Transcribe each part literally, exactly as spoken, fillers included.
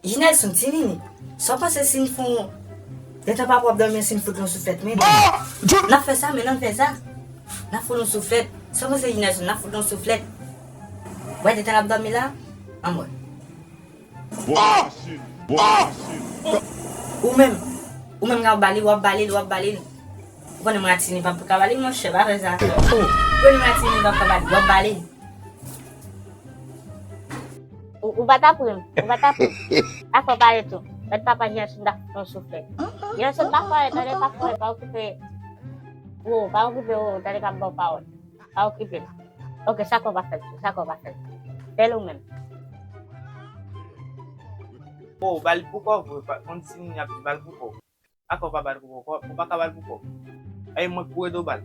Jinelson, Ti Nini, sa w panse si n fè yon, detan papa w ap dòmi an, si n fout l yon souflèt, men n ap fè sa, men n ap fè sa. N ap fout l yon souflèt. Sa w panse, Jinelson, n ap fout l yon souflèt? Wè, detan l ap dòmi la, anmwey. Ou menm, ou menm, w ap ba li, w ap ba li, w ap ba li. Ou konnen mwen ak Tini p ap ka ba li, monchè, pa fè sa. Ou konnen mwen ak Tini p ap ka ba li, w ap ba li. Ou, ou pa t ap ri m, ou pa t ap ri m. Afè w pale tou. Gad papa Jenson ta fout yon souflèt. Jenson pa fè, tande, pa fè, pa okipe. Wo, pa okipe, wo, tande k ap ba w pawòl. Pa okipe l. Oke, sa kò pa fè l, sa kò pa fè l. Fè l ou menm. Wo, ba l pou kò vre, pa, konn si n ap di ba l pou kò. Akò pa ba l pou kò, ou pa ka ba l pou kò. Ay, mwen kouri do ba l.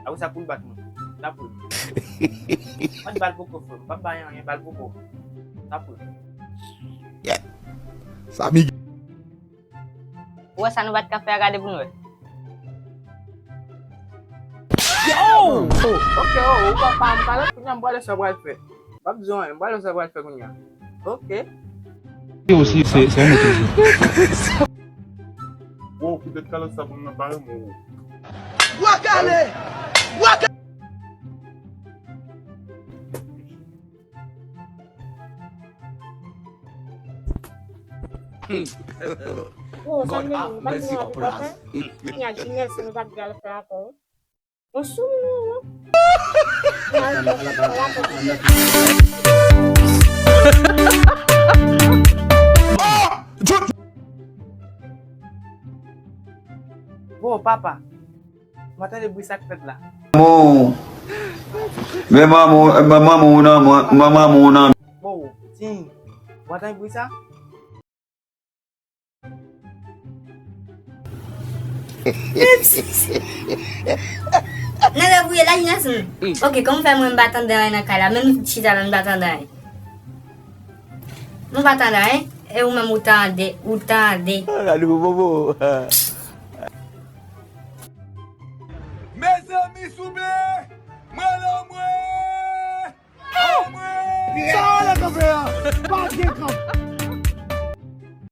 Apre sa, pou l bat mwen. N ap wè. Mwen di ba l pou kò, frè m. M p ap ba l anyen, ba l pou kò. N ap wè. Yeah. Sa mi Ou wè sa nou pa t ka fè a, gade pou nou wè. Oh! Oh, ok, oh, ou pa pa m pale, kounye a m pral wè sa pral fè. M p ap di w anyen, m pral wè sa pral fè kounye a. Ok. Li osi, se, se yon moto. Wow, poutèt kalòt sa pou m nan pare m, oh. Bwa kale! Bwa kale! God have mercy upon us. Kounye a Jinèl se nou t ap di al fè ankò. Bon, sou nou, wi. Bon, papa. Mwen tande bri sa k fèt la. Manman w. Men manman w, men manman w nan mwen, men manman w nan. Bon, Tini, w tande bri sa? Nan lè bri la, Inès. Ok, kòman fè mwen m pa tande anyen nan kay la? Menm chita la, m pa tande anyen. M pa tande anyen. E ou menm ou tande, ou tande. Gade bobo. Mezanmi, souple! Mwen lanmwe! Lanmwe! Sa w ale kanpe a? Pa gen kanpe.